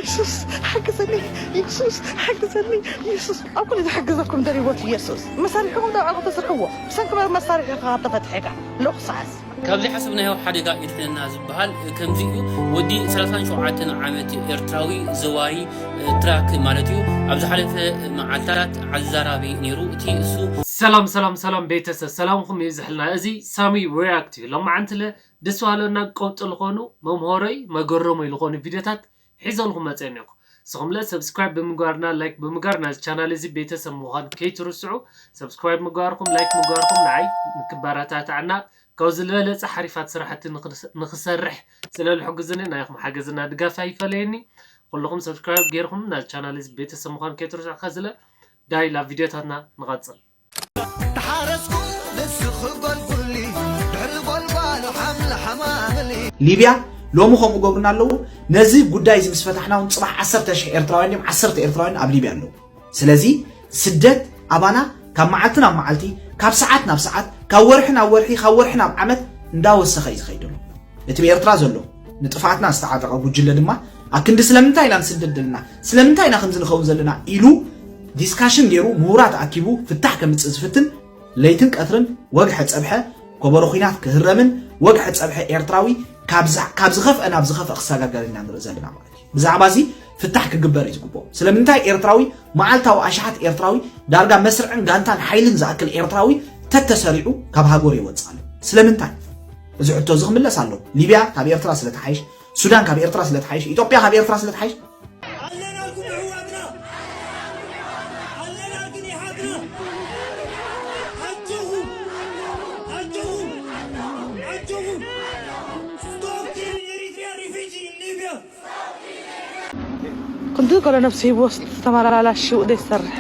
የሱስ ሓግዘኒ፣ የሱስ ሓግዘኒ፣ የሱስ ኣብ ኩሉ ዝሕግዘኩም ደሪቦት የሱስ። መሳሪሕኹም ዶ ኣልኹ ተስርሕዎ? ብሰንኪ መ-፣ መሳሪሒ ኸዓ ተፈትሐካ። ሎኽሳስ። ካብ ዘይሓሰብናዮ ሓደጋ የድሕነና ዝበሃል ከምዚ እዩ። ወዲ ሰላሳን ሸውዓተን ዓመት ኤርትራዊ ዘዋሪ ትራክ ማለት እዩ። ኣብ ዝሓለፈ መዓልታት ኣዘራራቢ ነይሩ። እቲ እሱ ሰላም ሰላም ሰላም ቤተሰብ ሰላምኩም ይብዝሕልና። እዚ ሳሚ ሪያክት እዩ። ሎማዓንቲ ለ ደስ በሃለና ቀውጢ ዝኾኑ መምሃሮይ መገረሞይ ዝኾኑ ቪዲዮታት ሒዘልኩም መፅአ እኒኹ። ንስኹም ለ ሰብስክራይብ ብምግባርና ላይክ ብምግባር ናዚ ቻናል እዚ ቤተሰብ ምዃን ከይትርስዑ። ሰብስክራይብ ምግባርኩም ላይክ ምግባርኩም ንዓይ ንክበረታታዕና ካብ ዝበለፀ ሓሪፋት ስራሕቲ ንክስ-፣ ንክሰርሕ ስለ ዝሕግዝኒ ናይኹም ሓገዝና ድጋፍ ኣይፈለየኒ። ኩልኹም ሰብስክራይብ ገይርኩም ናዚ ቻናል እዚ ቤተሰብ ምዃን ከይትርስዑ። ከዚ ለ ዳይ ላብ ቪዲዮታትና ንቐፅል። ተሓረስኩ ንስኺ ጎልጉሊ ድሕሪ ጎልጓሉ ሓምሊ ሓማምሊ። ሊብያ ሎሚ ከምኡ ገብሩና ኣለዉ። ነዚ ጉዳይ እዚ ምስ ፈታሕና እውን ፅባሕ ዓሰርተ ሽሕ ኤርትራውያን ድዮም ዓሰርተ ኤርትራውያን ኣብ ሊብያ ኣለዉ። ስለዚ ስደት ኣባና ካብ መዓልቲ ናብ መዓልቲ፣ ካብ ሰዓት ናብ ሰዓት፣ ካብ ወርሒ ናብ ወርሒ፣ ካብ ወርሒ ናብ ዓመት እንዳወሰኸ እዩ ዝኸይድ ዘሎ። እቲ ብኤርትራ ዘሎ ንጥፍኣትና ዝተዓጠቐ ጉጅለ ድማ ኣብ ክንዲ ስለምንታይ ኢና ንስደድ ዘለና፣ ስለምንታይ ኢና ከምዚ ንኸውን ዘለና ኢሉ ዲስካሽን ገይሩ ምሁራት ኣኪቡ ፍታሕ ከምጽእ ዝፍትን ለይትን ቀትርን ወግሐ ጸብሐ ኮበሮ ኲናት ክህረምን ወግሐ ጸብሐ ኤርትራዊ ካብ ዝ-፣ ካብ ዝኸፍአ ናብ ዝኸፍአ ክሰጋገር ኢና ንርኢ ዘለና ማለት እዩ። ብዛዕባ እዚ ፍታሕ ክግበር እዩ ዝግብኦ። ስለምንታይ ኤርትራዊ መዓልታዊ ኣሽሓት ኤርትራዊ ዳርጋ መስርዕን ጋንታን ሓይልን ዝኣክል ኤርትራዊ ተተሰሪዑ ካብ ሃገሩ ይወጽእ ኣሎ? ስለምንታይ? እዚ ሕቶ እዚ ክምለስ ኣለዎ። ሊብያ ካብ ኤርትራ ስለ ትሓይሽ፣ ሱዳን ካብ ኤርትራ ስለ ትሓይሽ፣ ኢትዮጵያ ካብ ኤርትራ ስለ ትሓይሽ። ኣለናልኩም ኣሕዋትና፣ ኣለናልኩም ይሓትና። ኣጆኹም፣ ኣጆኹም፣ ኣጆኹም። Stop killing Eritrea refugee in Libya. ክንዲ ገለ ነብሲ ሂብዎ ዝተመላላሽ ሽውእ ዘይሰርሕ።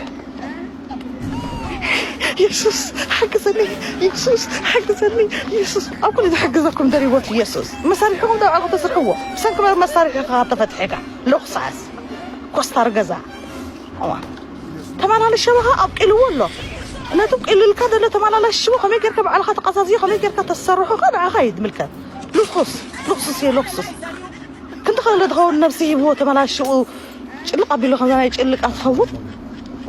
የሱስ ሓግዘኒ፣ የሱስ ሓግዘኒ፣ የሱስ ኣብ ኩሉ ዝሕግዘኩም ደሪቦት የሱስ። መሳሪሕኹም ዶ ኣልኹ ተስርሕዎ? ብሰንኪ መ-፣ መሳሪሒ ኸዓ ተፈትሐካ። ሎኽሳስ ኮስታር ገዛ። እዋ። ተመላልሽ ሸበኻ ኣብቂልዎ ኣሎ። ነቲ ኣብቂልልካ ዘሎ ተመላላሽ ሽቦ ከመይ ጌርካ ባዕልኻ ተቐዛዝዮ፣ ከመይ ጌርካ ተሰርሖ ኸ ንዓኻ እዩ ዝምልከት። ልኹስ፣ ልኹስስ እየ፣ ልኹስስ። ክንዲ ከለ ዝኸውን ነብሲ ሂብዎ ተመላሽኡ ጭልቕ ኣቢሉ ከምዛ ናይ ጭልቃ ትኸውን።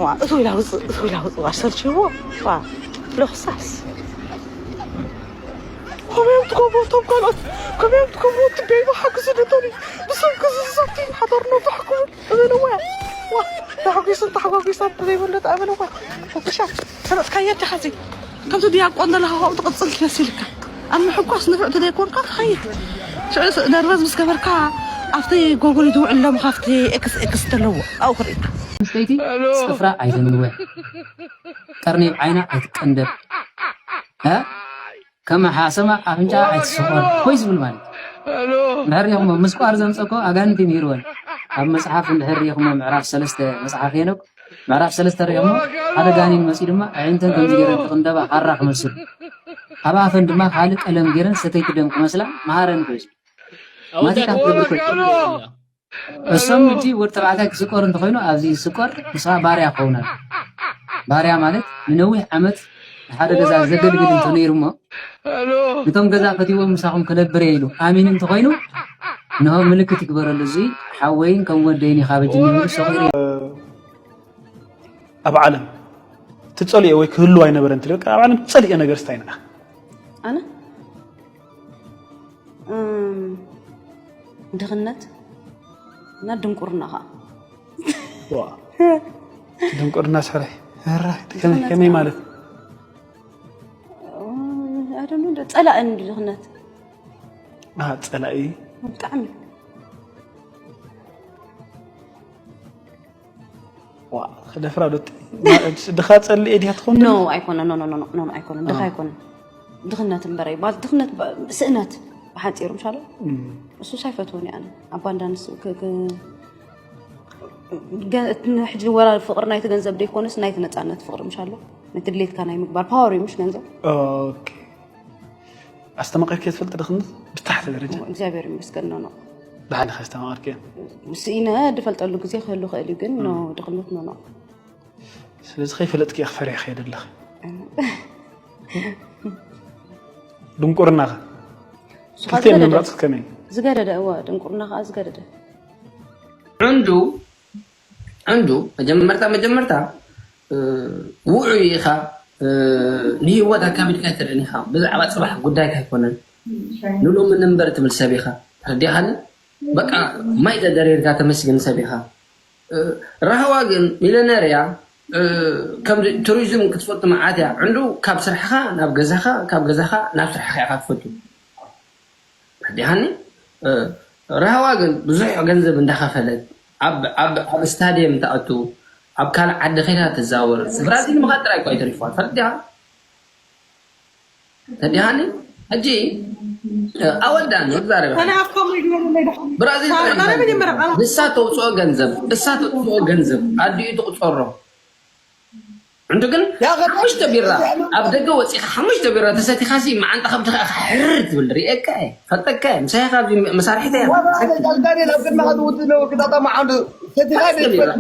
ዋ፣ እትው ኢላ ውፅእ፣ እትው ኢላ ውፅእ፣ ዋ፣ ሰልችዎ። ዋ፣ ሎኽሳስ። ከመይ እዮም ትገብሩ እቶም ካልኦት? ከመይ እዮም ትገብሩ? እቲ ቤቢ ሓግዙ ነቶኒ። ብሰንኪ እዚ ዝሰቲ ሓዳርና ተሕክሙ። እበልዋ። ዋ፣ ተሓጒሱን ተሓጓጒሳን ተዘይበለጠ እበልዋ። ወጥሻ፣ ሰረጽካያ ዲኻ እዚ? ከምቲ ዲያቆን ዘለኻ ካብኡ ትቕጽል ትመስልካ። ኣብ ምሕጓስ ንፉዕ ተዘይኮንካ ትኸይድ። ሽዑ ነርቨስ ምስ ገበርካ ኣብቲ ጎጎል ትውዕል ሎም ካብቲ ኤክስ ኤክስ ዘለዎ ኣብኡ ክርእየካ። ኣንስተይቲ ጽፍራ ኣይትንወ፣ ቀርኒ ኣብ ዓይና ኣይትቀንደብ። እ? ከም ሓሰማ ኣፍንጫ ኣይትስቆር። ኮይ ዝብል ማለት እዩ። እንድሕር ሪኢኹሞ፣ ምስቋር ዘምጸኮ ኣጋንንቲ ምሂርወን። ኣብ መጽሓፍ እንድሕር ሪኢኹሞ፣ ምዕራፍ ሰለስተ መጽሓፍ ሄኖክ፣ ምዕራፍ ሰለስተ ሪኢኹሞ፣ ሓደ ጋኔን መጺኡ ድማ ኣዒንተን ከምዚ ገይረን ክቕንደባ፣ ሃራ ክመስሉ። ኣብ ኣፈን ድማ ካልእ ቀለም ገይረን ሰተይቲ ደም ክመስላ፣ መሃረን ኮይኑ። ማቲካ ክትገብር ኮይ። እሶም ሕጂ ወዲ ተባዕታይ ክስቆር እንተኾይኑ፣ ኣብዚ ዝስቆር ንስኻ ባርያ ክኸውን ኣለዎ። ባርያ ማለት ንነዊሕ ዓመት ንሓደ ገዛ ዘገልግል እንተነይሩ እሞ፣ ነቶም ገዛ ፈትይዎም ምሳኹም ክነብር እየ ኢሉ ኣሚኑ እንተኾይኑ፣ እንሆ ምልክት ይግበረሉ። እዚ ሓወይን ከም ወደይን ኢኻ በጅኒ ኢሉ ሰቒሩ። ኣብ ዓለም ትጸልዮ ወይ ክህልው ኣይነበረን ትብል፣ ኣብ ዓለም ትጸልዮ ነገር እንታይ ንዓ? ኣነ? እም፣ ድኽነት እና ድንቁርና ኸዓ። ዋ። ድንቁርና ስሕራይ። ኧረ፣ ከመይ፣ ድኽነት ከመይ ኸዓ። ማለት? I don't know፣ ጸላኢ እንዲ ድኽነት። አ፣ ጸላኢ። ብጣዕሚ። ዋ፣ ክደፍራ ዶ ት-፣ ድኻ ጸልኤ ድያ ትኾን? ኖ፣ ኣይኮነን። ኖ፣ ኖ፣ ኖ፣ ኖ፣ ኖ፣ ኣይኮነን። ድኻ ኖ። ኣይኮነን። ድኽነት እምበር እዩ። ማለት ድኽነት ብ-፣ ስእነት ብሓጺሩ ምሻሎ? እም። እሱስ ኣይፈትዎን እየ ኣነ። ኣባንዳንስ ክ-፣ ክ-፣ ገ-፣ እቲ ሕጂ ወላ ፍቕሪ ናይቲ ገንዘብ ደይኮነስ ናይቲ ነጻነት ፍቕሪ ምሻሎ? ነቲ ድሌትካ ናይ ምግባር ፓወር እዩ ምሽ ገንዘብ? ኦኬ። ኣስተማቒርክዮ ትፈልጥ ድኽነት? ብታሕቲ ደረጃ? እግዚኣብሔር ይመስገን፣ ኖ፣ ኖ። ብሓደ ከ ኣስተማቒርክዮ? ስኢነ ድፈልጠሉ ግዜ ክህሉ ክእል እዩ፣ ግን ኖ፣ እም። ድኽነት ኖ፣ ኖ። ስለዚ ከይፈለጥክዮ ክፈርያ ክኸይድ ኣለኺ። እም። ድንቁርና ኸ? ንስኻ ክልቲኤን ዝገደደ። ምምራጽ ከመይ? ዝገደደ፣ እወ፣ ድንቁርና ኸኣ ዝገደደ። ዕንዱ ዕንዱ መጀመርታ መጀመርታ ውዑይ ኢኻ። ንህይወት ኣካቢድካ ኣይትርእን ኢኻ። ብዛዕባ ፅባሕ ጉዳይካ ኣይኮነን። ንሎሚ ንንበር ትብል ሰብ ኢኻ። ተረዲኻኒ? በቃ ማይ ተደሪርካ ተመስግን ሰብ ኢኻ። ራህዋ ግን ሚለነር እያ። ከም ቱሪዝም ክትፈቱ መዓት እያ። ዕንዱ ካብ ስራሕኻ ናብ ገዛኻ፣ ካብ ገዛኻ ናብ ስራሕኻ ኢኻ ትፈቱ። ዲሃኒ ራህዋ ግን ብዙሕ ገንዘብ እንዳኸፈለት ኣብ ኣብ ኣብ ስታዲየም ትኣቱ፣ ኣብ ካልእ ዓዲ ኸይዳ ትዛወር። ብራዚል ምኻድ ጥራይ እኮ ኣይተሪፍዋ። ትፈልጥ ዲኻ? ተዲሃኒ ሕጂ ኣወዳኒ ዛረበ። ብራዚል ጥራይ ንሳ ተውፅኦ ገንዘብ፣ እሳ ተውፅኦ ገንዘብ ኣዲኡ ትቁፀሮ። እንቱ ግን ሓሙሽተ ቢራ ኣብ ደገ ወፂኻ ሓሙሽተ ቢራ ተሰቲኻሲ መዓንጣ ከብድኻ ኢኻ ሕርር ትብል። ርእየካ እየ፣ ፈልጠካ እየ። ምሳይ ኢኻ ኣብዚ መሳርሒት እያ። ዳንኤል ኣብ ቅድሚ ከትውት ነበሩ ክጣጣ መዓንዱ ሰቲኻ ሓሙሽተ ቢራ፣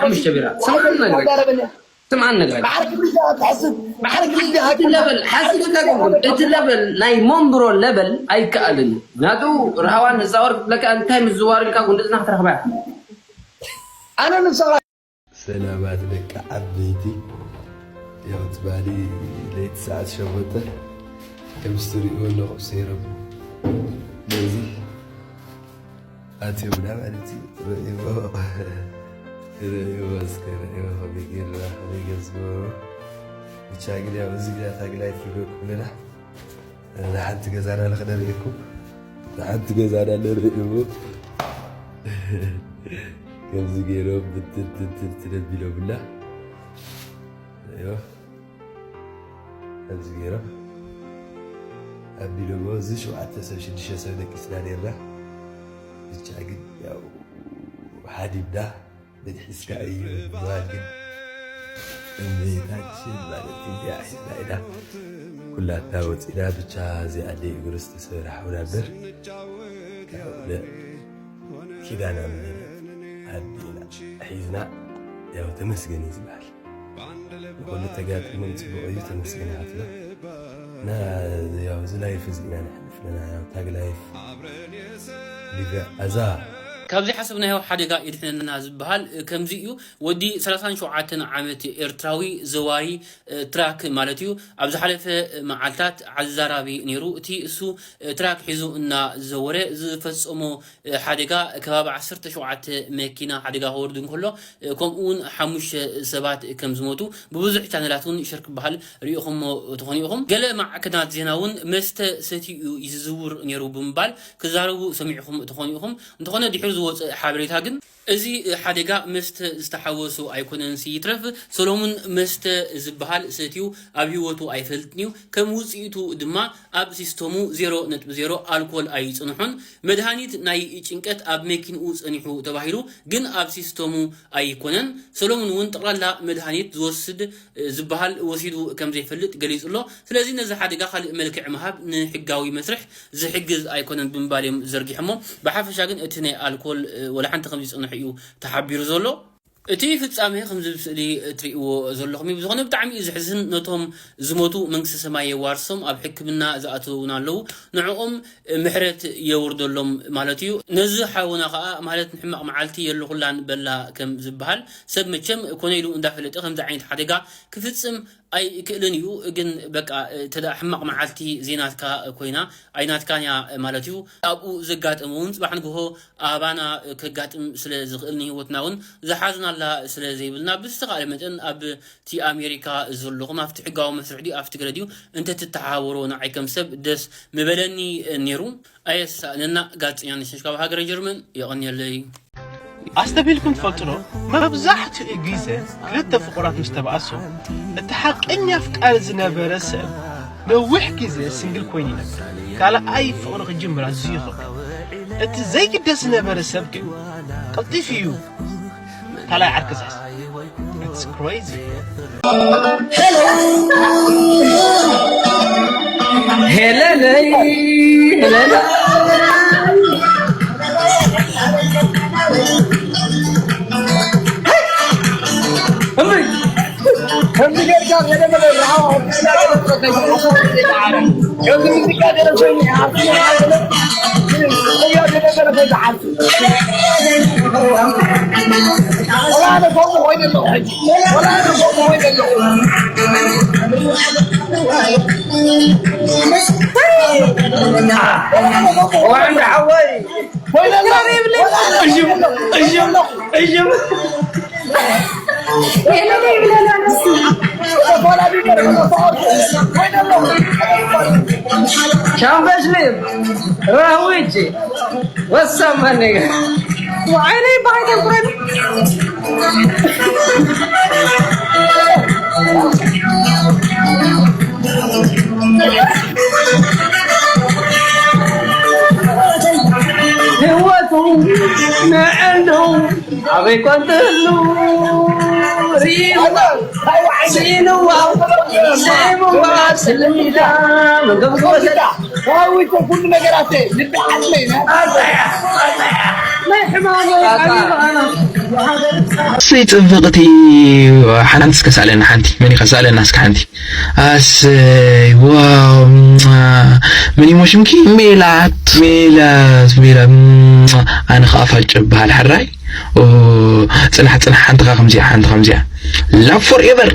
ሓሙሽተ ቢራ። ስምዓኒ ነግረካ። ስምዓኒ ነግረካ። ባሕሪ ክልተ ትሕስብ፣ ባሕሪ ክልተ እቲ ለበል ሓሲብካ ኮንኩም፣ እቲ ለበል ናይ ሞንብሮ ለበል ኣይከኣልን እዩ። ናቱ ርሃዋን ንፃወር ክትብለካ እንታይ ምዝዋር ኢልካ ጉንድዝና ክትረኽባ ኢኻ። ኣነ ንሳ ሰላማት ደቂ ዓበይቲ፣ ያው ትማሊ ለይቲ ሰዓት ሸሞንተ ከም እትሪእዎ ኣለኹም ሰይሮም ነዚ ኣትዮምና ማለት እዩ። ርእይዎ፣ ርእይዎ እስከ ርእይዎ ከመይ ገይርና ከመይ ገይሩ ዝገበሩ። ብቻ ግን ያው እዚ ግዳ ታግላይ ትብለኩም ኣለና። ንሓንቲ ገዛና ንኽነርእየኩም፣ ንሓንቲ ገዛና ነርእየሞ። ከምዚ ገይሮም ብትንትንትንትን ኣቢሎምና። እዮ፣ ከምዚ ገይሮም ኣቢሎሞ። እዚ ሸውዓተ ሰብ፣ ሽዱሽተ ሰብ ደቂስና ነርና። ብቻ ግን ያው ሓዲምና። ብትሒዝካ እዩ ምባል ግን እምቤታችን ማለት እንዲያ ሒዝና ኢና ኩላትና ወፂና። ብቻ እዚኣ ኣደይ እግሩ ዝተሰበረ ሓውና እምበር ካብ ኪዳና ምሕረት ኣዴና ሒዝና ያው ተመስገን እዩ ዝበሃል። ንኹሉ ተጋጢሙ ንፅቡቕ እዩ፣ ተመስገን ይሃብና። እና ያው እዚ ላይፍ እዚ ኢና ነሕልፍ ኣለና፣ ያው ታግ ላይፍ ሊብያ ኣዛ ካብዚ ሓሰብናዮ ሓደጋ ይድሕነና ዝበሃል ከምዚ እዩ። ወዲ ሰላሳን ሸውዓተን ዓመት ኤርትራዊ ዘዋሪ ትራክ ማለት እዩ። ኣብ ዝሓለፈ መዓልታት ኣዘራራቢ ነይሩ። እቲ እሱ ትራክ ሒዙ እናዘወረ ዝፈጸሞ ሓደጋ ከባቢ ዓሰርተ ሸውዓተ መኪና ሓደጋ ከወርድ እንከሎ፣ ከምኡ እውን ሓሙሽተ ሰባት ከም ዝሞቱ ብብዙሕ ቻነላት እውን ሸር ክበሃል ርኢኹሞ ትኾኑ ኢኹም። ገለ ማዕከናት ዜና እውን መስተ ሰትዩ እዩ ዝዝውር ነይሩ ብምባል ክዛረቡ ሰሚዕኹም ትኾኑ ኢኹም። እንተኾነ ድሕሪ ዝወፀ ሓበሬታ ግን እዚ ሓደጋ መስተ ዝተሓወሶ ኣይኮነን ይትረፍ፣ ሰሎሙን መስተ ዝበሃል ሰትዩ ኣብ ህይወቱ ኣይፈልጥን እዩ። ከም ውፅኢቱ ድማ ኣብ ሲስተሙ ዜሮ ነጥቢ ዜሮ ኣልኮል ኣይፅንሖን። መድሃኒት ናይ ጭንቀት ኣብ መኪንኡ ፀኒሑ ተባሂሉ፣ ግን ኣብ ሲስተሙ ኣይኮነን። ሰሎሙን እውን ጠቕላላ መድሃኒት ዝወስድ ዝበሃል ወሲዱ ከም ዘይፈልጥ ገሊጹ ኣሎ። ስለዚ ነዚ ሓደጋ ካልእ መልክዕ ምሃብ ንሕጋዊ መስርሕ ዝሕግዝ ኣይኮነን ብምባል እዮም ዘርጊሖሞ። ብሓፈሻ ግን እቲ ናይ ኣልኮል ወላ ሓንቲ ከም ዝጸንሑ እዩ ተሓቢሩ ዘሎ። እቲ ፍጻሜ ከምዚ ኣብ ስእሊ እትርእይዎ ዘለኹም እዩ። ብዝኾነ ብጣዕሚ እዩ ዘሕዝን። ነቶም ዝሞቱ መንግስተ ሰማይ የዋርሶም፣ ኣብ ሕክምና ዝኣተዉ እውን ኣለዉ። ንዕኦም ምሕረት የውርደሎም ማለት እዩ። ነዚ ሓውና ኸኣ ማለት ንሕማቕ መዓልቲ የለኹላን በላ ከም ዝበሃል ሰብ መቸም ኮነ ኢሉ እንዳፈለጠ ከምዚ ዓይነት ሓደጋ ክፍጽም ኣይክእልን እዩ። ግን በቃ እንተ ደኣ ሕማቕ መዓልቲ ዘይናትካ ኮይና ኣይናትካን እያ ማለት እዩ። ኣብኡ ዘጋጠመ እውን ጽባሕ ንግሆ ኣባና ከጋጥም ስለ ዝኽእል ንህይወትና እውን ዝሓዝናላ ስለ ዘይብልና ብዝተኻእለ መጠን ኣብ እቲ ኣሜሪካ ዘለኹም ኣብቲ ሕጋዊ መስርሕ ድዩ ኣብቲ ገለ ድዩ እንተትተሓባበሩ ንዓይ ከም ሰብ ደስ ምበለኒ ነይሩ። ኣየሳእነና ጋዜጠኛ ነሽነሽ ካብ ሃገረ ጀርመን የቐንየለይ። ኣስተብሂልኩም ትፈልጡ ዶ? መብዛሕትኡ ግዜ ክልተ ፍቑራት ምስ ተባኣሱ፣ እቲ ሓቀኛ ኣፍቃሪ ዝነበረ ሰብ ነዊሕ ግዜ ሲንግል ኮይኑ ይነብር። ካልኣይ ፍቕሪ ክጅምር ኣዝዩ ይኸብዶ። እቲ ዘይግደስ ዝነበረ ሰብ ግን ቀልጢፉ እዩ ካልኣይ ዓርኪ ዝሕዝ። It's crazy. ሄለለይ፣ ሄለለይ። እምቢ። ከምዚ ጌርካ ገለ መለ ረሃዋ ከምዚ ሙዚቃ ገለ ሰሚዐ፣ ወላ ኣነ ከምኡ ኮይነ ኣለኹ ሕጂ። ወላ ኣነ ከምኡ ኮይነ ኣለኹ። ወላ ኣነ ከምኡ ኮይነ ኣለኹ። ኮይነ ኣለኹ። ወላ ኣነ እሽም፣ እሽም፣ እሽም። ሻምበሽ ሊም ራህዊጂ ወሳማ ነገር ወዓይነይ ባይተ ኩረን ህይወቱ ንዕንዱ ኣበይ ኮን ትህሉ ርኢዋ ስኢንዋ ስዒምዋ ስልሚዳ መንገዲ ወሰዳ ዳዊት ኩሉ ነገራት ልቢ ዓጥለይ ናይ ሕማመይ ኣቢባና እሰይ ጽብቕቲ ሓንቲ እስከ ሳለና ሓንቲ መን ኢኻ ሳለና እስከ ሓንቲ ኣሰይ ዋው ምን ይሞ ሽምኪ ሜላት ሜላት ሜላት ኣነ ከዓ ፋጭ በሃል ሕራይ ጽናሕ ጽናሕ ሓንትኻ ከምዚኣ ሓንቲ ከምዚኣ love forever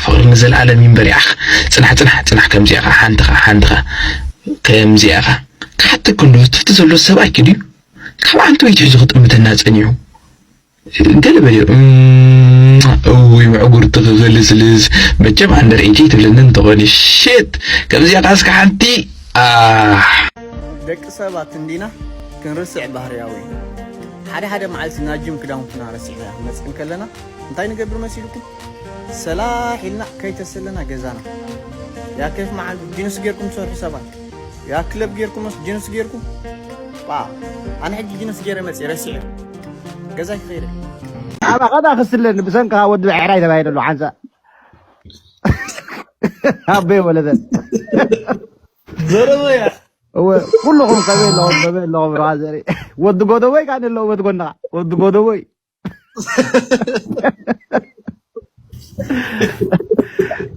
ፍቕሪ ንዘለኣለም ይንበር ያኽ ጽናሕ ጽናሕ ጽናሕ ከምዚኣ ሓንትኻ ሓንትኻ ከምዚኣ ኢኻ ክሓተክ እንዶ ትፍቲ ዘሎ ሰብኣይኪ ድዩ ካብ ዓንተወይቲ ሒዙ ክጥምተና ጸኒሑ ገለ በሊዑ እም፣ እውይ ምዕጉርቲ ክልስልስ መቸም ኣንደር ኤጂ ትብለኒ እንተኾነ ሽት ከምዚኣ ካስካ ሓንቲ ኣሕ ደቂ ሰባት እንዲና ክንርስዕ ባህርያዊ እዩ። ሓደ ሓደ መዓልቲ ናጅም ክዳውንትና ረሲዕና ክንመጽእ እንከለና እንታይ ንገብር መሲልኩም? ሰላሕ ኢልና ከይተሰለና ገዛና። ያ ኬፍ መዓል ጂንስ ጌርኩም ትሰርሑ ሰባት፣ ያ ክለብ ጌርኩምስ ጂንስ ጌርኩም ባ ኣነ ሕጂ ጂንስ ጌረ መጽእ ረሲዐ ገዛይ ክኸይደ ኣባኸዳ ክስለኒ ብሰንካ ወዲ ብዕራይ ተባሂለ ኣሎ ሓንሳ ኣበይ ወለደ ዘረበያ እወ ኩልኹም ከመይ ኣለኹም ከመይ ኣለኹም ብርሃ ዘርኢ ወዲ ጎደቦይ ካን ኣለዎ ወዲ ጎንኻ ወዲ ጎደቦይ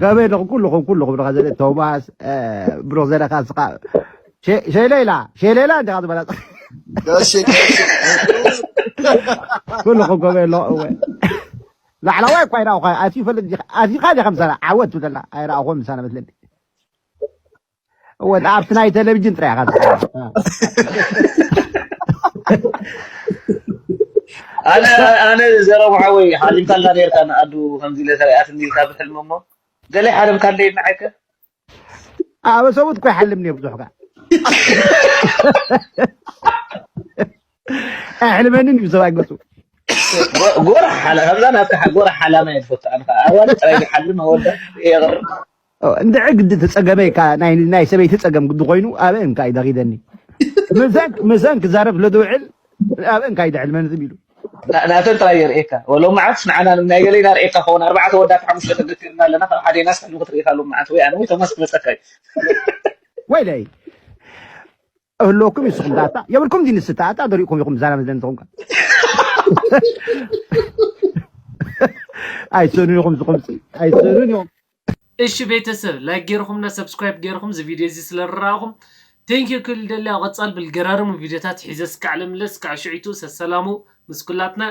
ከመይ ኣለኹም ኩልኹም ኩልኹም ብርሃ ዘርኢ ቶማስ ብሩኽ ዘለካ ስኻ ሸሌላ ሸሌላ እንዲኻ ዝበላ ኩልኹም ከመይ ኣለኹም እወ ላዕለዋይ እኳ ይረኣኹ ኣትዩ ፈልጥ ኣትዩኻ ዲኻ ምሳና ዓወት ትብለላ ኣይረኣኹም ምሳና መስለኒ እወ ኣብቲ ናይ ቴሌቪዥን ጥራይ ኢኻ ኣነ ኣነ ዘረቡ ሓወይ ሓሊምካልና ነርካ ንኣዱ ከምዚ ኢለ ተሪኣት እንዲልካ ብሕልሚ እሞ ገለ ሓለምካለይ ንዓይከ ኣበ ሰቡት እኮ ይሓልም ነይ ብዙሕ ጋር ኣይሕልመንን እዩ ሰብኣይ ገፁ ጎራ ሓላ ካብዛ ናትካ ጎራ ሓላማ እየ ዝፈቱ ኣነ ኣዋለ ጥራይ ሓልም ኣወዳ የቕርብ እንድዒ ግዲ ተፀገመ ኢካ ናይ ሰበይቲ ፀገም ግዲ ኮይኑ ኣበ እንካ እዩ ደኺደኒ ምሰን ክዛረብ ስለዝውዕል ኣበ እንካ እዩ ደሕልመኒ ዝም ኢሉ ናተን ጥራይ የርእየካ ወሎ መዓት ንዓና ናይ ገለይና ርእየካ ከውን ኣርባዕተ ወዳት ሓሙሽተ ተገቲርና ኣለና ካብ ሓደና ስሕሉ ክትርኢ ካሉ መዓት ወይ ኣነ ወይ ቶማስ ክመፀካ እዩ ወይለይ እህልወኩም ይስኹም ዳታ የብልኩም ዲ ንስታ ኣታ ደሪእኩም ኢኹም ዛና መዝለኒ ዝኾንካ ኣይሰኑን ኢኹም ዝኹምሲ ኣይሰኑን ኢኹም እሺ ቤተሰብ ላይክ ገይርኹምና ሰብስክራይብ ገይርኹም እዚ ቪድዮ እዚ ስለረኣኹም ቴንኪዩ ክብል ደሊ ኣብ ቀፃል ብልገራርሙ ቪድዮታት ሒዘ ስካዕ ለምለስ ስካዕ ሽዒቱ ሰሰላሙ ምስ ኩላትና